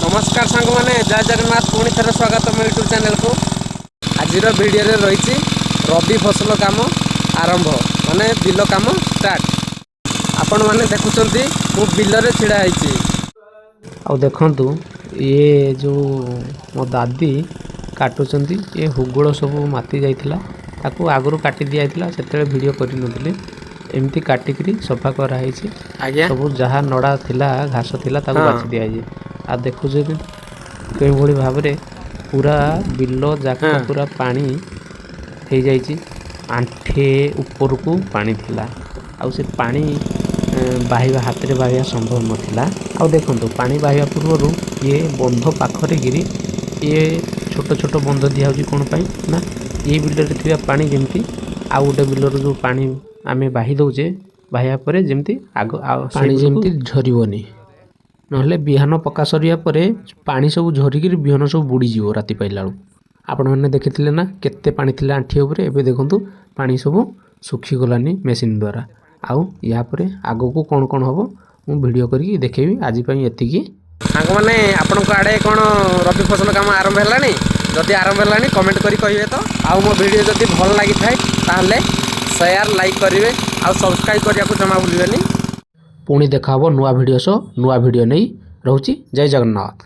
ନମସ୍କାର ସାଙ୍ଗମାନେ, ଜୟ ଜଗନ୍ନାଥ। ପୁଣି ଥରେ ସ୍ୱାଗତ ମୋ ୟୁଟ୍ୟୁବ୍ ଚ୍ୟାନେଲକୁ। ଆଜିର ଭିଡ଼ିଓରେ ରହିଛି ରବି ଫସଲ କାମ ଆରମ୍ଭ, ମାନେ ବିଲ କାମ ଷ୍ଟାର୍ଟ। ଆପଣମାନେ ଦେଖୁଛନ୍ତି, ମୁଁ ବିଲରେ ଛିଡ଼ା ହେଇଛି। ଆଉ ଦେଖନ୍ତୁ, ଇଏ ଯେଉଁ ମୋ ଦାଦି କାଟୁଛନ୍ତି, ଏ ହୁଗୁଳ ସବୁ ମାତି ଯାଇଥିଲା। ତାକୁ ଆଗରୁ କାଟି ଦିଆଯାଇଥିଲା, ସେତେବେଳେ ଭିଡ଼ିଓ କରିନଥିଲି। ଏମିତି କାଟିକିରି ସଫା କରାହେଇଛି। ଆଜ୍ଞା। ସବୁ ଯାହା ନଡ଼ା ଥିଲା, ଘାସ ଥିଲା, ତାକୁ ବାଛି ଦିଆଯାଇଛି। ଆଉ ଦେଖୁଛନ୍ତି କେଉଁଭଳି ଭାବରେ ପୁରା ବିଲ ଯାକ ପୁରା ପାଣି ହେଇଯାଇଛି। ଆଣ୍ଠେ ଉପରକୁ ପାଣି ଥିଲା ଆଉ ସେ ପାଣି ବାହିବା, ହାତରେ ବାହିବା ସମ୍ଭବ ନଥିଲା। ଆଉ ଦେଖନ୍ତୁ, ପାଣି ବାହିବା ପୂର୍ବରୁ ଇଏ ବନ୍ଧ ପାଖରେ କିରି ଇଏ ଛୋଟ ଛୋଟ ବନ୍ଧ ଦିଆହେଉଛି। କ'ଣ ପାଇଁ ନା ଏଇ ବିଲରେ ଥିବା ପାଣି ଯେମିତି ଆଉ ଗୋଟେ ବିଲରୁ ଯେଉଁ ପାଣି ଆମେ ବାହି ଦେଉଛେ, ବାହିବା ପରେ ଯେମିତି ଆଗ ଆଉ ପାଣି ଯେମିତି ଝରିବନି। ନହେଲେ ବିହନ ପକା ସରିବା ପରେ ପାଣି ସବୁ ଝରିକିରି ବିହନ ସବୁ ବୁଡ଼ିଯିବ ରାତି ପାଇଲା ବେଳକୁ। ଆପଣମାନେ ଦେଖିଥିଲେ ନା କେତେ ପାଣି ଥିଲା ଆଣ୍ଠିଏ ଉପରେ? ଏବେ ଦେଖନ୍ତୁ, ପାଣି ସବୁ ଶୁଖିଗଲାନି ମେସିନ୍ ଦ୍ୱାରା। ଆଉ ୟା ପରେ ଆଗକୁ କ'ଣ କ'ଣ ହେବ, ମୁଁ ଭିଡ଼ିଓ କରିକି ଦେଖେଇବି। ଆଜି ପାଇଁ ଏତିକି। ସାଙ୍ଗମାନେ, ଆପଣଙ୍କ ଆଡ଼େ କ'ଣ ରବି ଫସଲ କାମ ଆରମ୍ଭ ହେଲାଣି? ଯଦି ଆରମ୍ଭ ହେଲାଣି, କମେଣ୍ଟ କରି କହିବେ ତ। ଆଉ ମୋ ଭିଡ଼ିଓ ଯଦି ଭଲ ଲାଗିଥାଏ, ତାହେଲେ ସେୟାର, ଲାଇକ୍ କରିବେ ଆଉ ସବସ୍କ୍ରାଇବ୍ କରିବାକୁ ଜମା ଭୁଲିବେନି। ପୁଣି ଦେଖା ହେବ ନୂଆ ଭିଡ଼ିଓ ସହ, ନୂଆ ଭିଡ଼ିଓ ନେଇ। ରହୁଛି, ଜୟ ଜଗନ୍ନାଥ।